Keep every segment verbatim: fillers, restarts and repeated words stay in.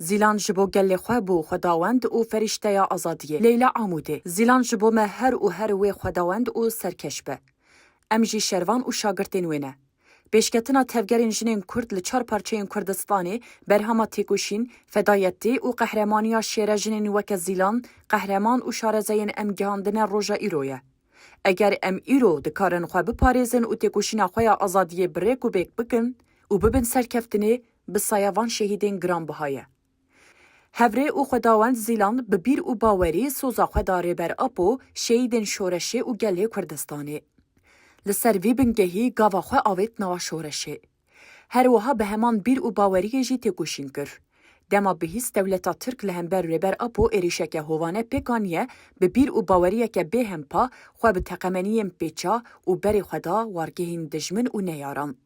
Zîlan ji bo gelê xwe bû xwedawend û ferîşteya azadiyê. Leyla Amûdê, Zîlan ji bo me her û her wê xwedawend û serkeş be. Em jî şervan û şagirtên wê ne. Pêşketina tevgerên jinên Kurd li çar parçeyên Kurdistanê, berhema têkoşîn, fedayetî û qehremaniya şêre jinên weke Zîlan, qehreman û şarezeyên em gihandine roja îro ye. Eger em îro dikarin xwe biparêzin û têkoşîna xwe ya azadiyê bi rêk û bêk bikin û bibin serkeftinê, bi saya van şehîdên giranbiha ye. Hevrê û xwedawend Zîlan bi bîr û bawerî soza xwe da Rêber Apo, şehîdên şoreşê û gelê Kurdistanê. Li ser vî bingehî gava xwe avêt nava şoreşê. Her wiha bi heman bîr û baweriyê jî têkoşîn kir. Dema bihîst dewleta Tirk li hember Rêber Apo êrîşeke hovane pêk aniye, bi bîr û baweriyeke bêhempa xwe bi teqemeniyên pêça û berê xwe da wargehên dijmin û neyaran.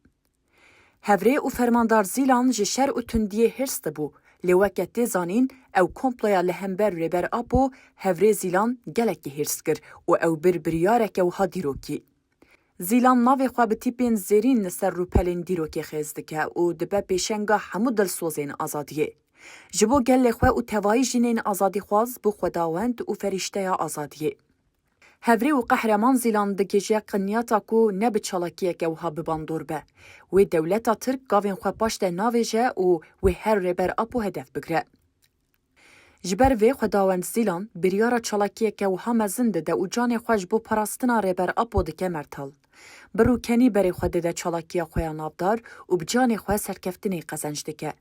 Hevrê û fermandar Zîlan ji şer û tundiyê hêrs dibû, lê weke tê zanîn, ew komploya li hember Rêber Apo hevrê Zîlan gelekî hêrs kir û ew bir biryareke wiha dîrokî. Zîlan navê xwe bi tîpên zêrîn li ser rûpelên dîrokê xêz dike û dibe pêşenga hemû dilsozên azadiyê. Ji bo gelê xwe û tevayî jinên azadîxwaz bû xwedawend û ferîşteya azadiyê. Hevrê û qehreman Zîlan digihîje qinyata ku ne bi çalakiyeke wiha bi bandor be. Wê dewleta Tirk gavên xwe paş de navêje û wê her Rêber Apo hedef bigire. Ji ber vê xwedawend Zîlan biryara çalakiyeke wiha mezin dide û canê xwe ji bo parastina Rêber Apo dike mertal. Bi rûkenî berê xwe dide çalakiya xwe ya navdar û bi canê xwe serkeftinê qezenc dike.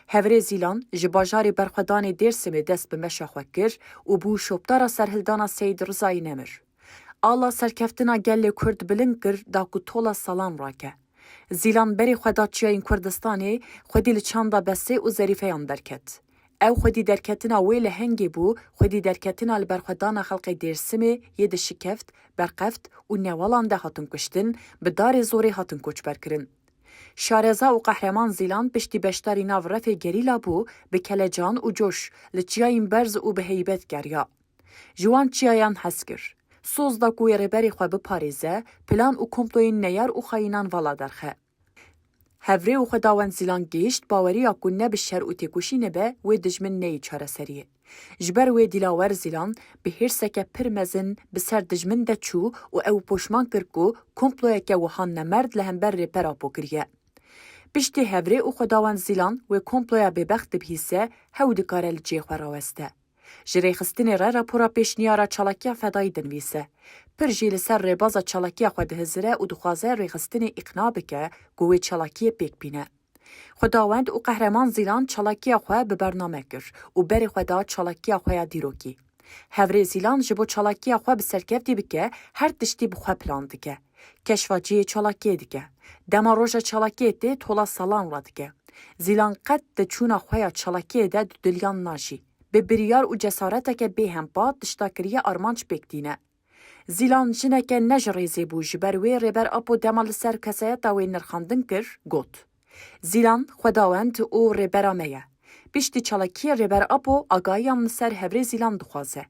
Hevrê Zîlan ji bajarê berxwedanê Dêrsimê dest bi meşa xwe kir û bû şopdara serhildana Seyîd Rizayê Nemir. Ala serkeftina gelê Kurd bilind kir da ku tola salan rake. Zîlan berê xwe da çiyayên Kurdistanê, xwedî li çanda Besê û Zerîfeyan derket. Ew xwedî derketina wê lehengê bû, xwedî derketina li berxwedana xelkê Dêrsimê yê di şikeft, berqeft û newalan de hatin kuştin, bi darê zorê hatin koçberkirin. Şareza û qehreman Zîlan piştî beşdarî nav refê gerîla bû, bi kelecan û coş li çiyayên berz û bi heybet geriya. Ji wan çiyayan hez kir. Soz da ku wê rêberê xwe biparêze, plan û komployên neyar û xayînan vala derxe. Hevrê û xwedawend Zîlan gihîşt baweriya ku ne bi şer û têkoşînê be wê dijmin neyê çareseriyê. Ji ber wê Dîlawer Zîlan bi hêrseke pir mezin bi ser dijmin de çû û ew poşman kir ku komployeke wiha nemerd li hember Rêber Apo kiriye. Piştî Hevrê û xwedawend Zîlan wê komploya bêbext dibihîse, hew dikare li cihê xwe raweste. Ji rêxistinê re rapora pêşniyara çalakiya fedayî dinivîse. Pir jî li ser rêbaza çalakiya xwe dihizire û dixwaze rêxistinê îqna bike ku wê çalakiyê pêk bîne. Xwedawend û qehreman Zîlan çalakiya xwe bi bername kir û berê xwe da çalakiya xwe ya dîrokî. Hevrê Zîlan ji bo çalakiya xwe bi serkeftî bike, her tiştî bi xwe plan dike. Keşfa cihê çalakiyê dike. Dema roja çalakiyê tê tola salan radike. Zîlan qet di çûna xwe ya çalakiyê de dudiliyan najî. Bi biryar û cesareteke bêhempa tişta kiriye armanc pêk tîne. Zîlan jineke ne ji rêzê bû, ji ber wê Rêber Apo dema li ser kesayeta wê nirxandin kir, got, Zîlan xwedawend û rêbera me ye. Piştî çalakiyê Rêber Apo agahiyan li ser Hevrê Zîlan dixwaze.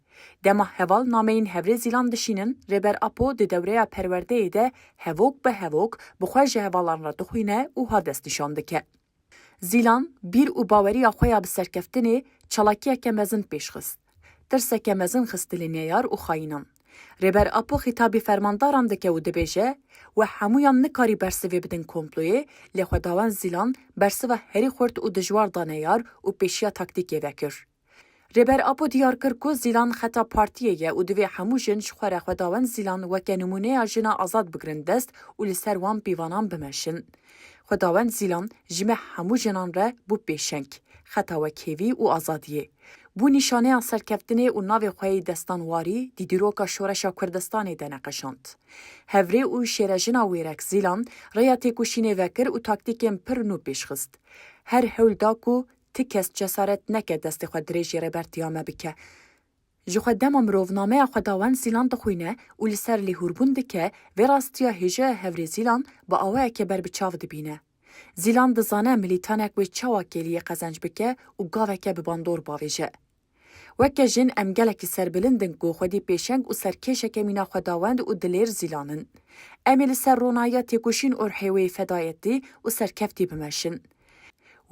Dema heval nameyên Hevrê Zîlan dişînin, Rêber Apo di dewreya perwerdeyê de hevok bi hevok bi xwe ji hevalan re dixwîne û ha destnîşan dike. Zîlan bîr û baweriya xwe ya bi serkeftinê çalakiyeke mezin pêş xist. Tirseke mezin xist dilê neyar û xayînan. Rêber Apo xîtabî fermandaran dike û dibêje, We hemûyan nikarî bersivê bidin komployê, lê xwedawend Zîlan bersiva herî xurt û dijwar da neyar û pêşiya taktîkê vekir. Rêber Apo diyar kir ku Zîlan xeta partiyê ye û divê hemû jin ji xwe re xwedawend Zîlan weke nimûneya jina azad bigrin dest û li ser wan pîvanan bimeşin. Xwedawend Zîlan ji me hemû jinan re bû pêşeng, xeta wekhêvî û azadiyê. Bû nîşaneya serkeftinê û navê xwe yê destan warî di dîroka şoreşa Kurdistanê de neqeşand. Hevrê û şêrejina wêrek Zîlan rêya têkoşînê vekir û taktîkên pir nû pêş xist. Her hewl da ku ti kes cesaret neke destê xwe dirêjî Rêbertiya me bike. Ji xwe dema mirov nameya xwedawend Zîlan dixwîne û li ser lêhûrbûn dike, vê rastiya hêjaya Hevrê Zîlan bi awayeke berbiçav dibîne. Zîlan dizane milîtanek wê çawa kêliyê qezenc bike û gaveke bi bandor bavêje. Weke jin em gelekî serbilind in ku xwedî pêşeng û serkêşeke mîna xwedawend û dilêr Zîlan in. Em ê li ser ronahiya têkoşîn û rihê wê yê fedayetî û serkeftî bimeşin.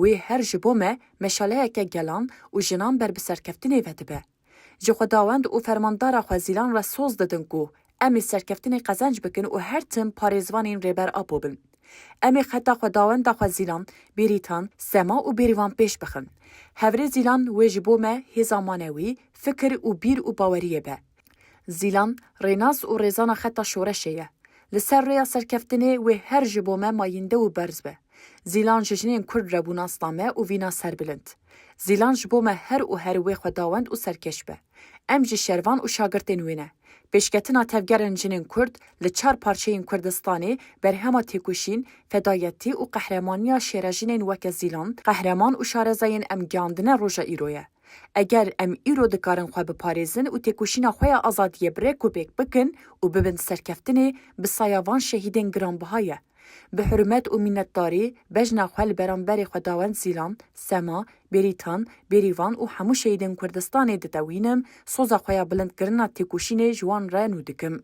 Wê her ji bo me meşaleyeke gelan û jinan ber bi serkeftinê ve dibe. Ji xwedawend û fermandara xwe Zîlan re soz didin ku em ê serkeftinê qezenc bikin û her tim parêzvanên Rêber Apo bin. Em ê xeta xwedawenda xwe Zîlan, Bêrîtan, Sema û Bêrîvan pêş bixin. Hevrê Zîlan wê ji bo me hêza manewî, fikir û bîr û baweriyê be. Zîlan, rênas û rêzana xeta şoreşê ye. Li ser rêya serkeftinê wê her ji bo me mayînde û berz be. Zîlan ji jinên Kurd re bû nasname û vîna serbilind. Zîlan ji bo me her û her wê xwedawend û serkeş be. Em jî şervan û şagirtên wê ne. Pêşketina tevgerên jinên Kurd li çar parçeyên Kurdistanê berhema têkoşîn, fedayetî û qehremaniya şêrejinên weke Zîlan, qehreman û şarezayên em gihandine roja îro ye. Eger em îro dikarin xwe biparêzin û têkoşîna xwe ya azadiyê bi rêk û pêk bikin û bibin serkeftinê, bi saya van şehîdên giranbiha ye. Bi hurmet û minnetdarî bejna xwe li beramberê xwedawend Zîlan, Sema, Bêrîtan, Bêrîvan û hemû şehîdên Kurdistanê ditewînim, soza xwe ya bilindkirina têkoşînê ji wan re nû dikim.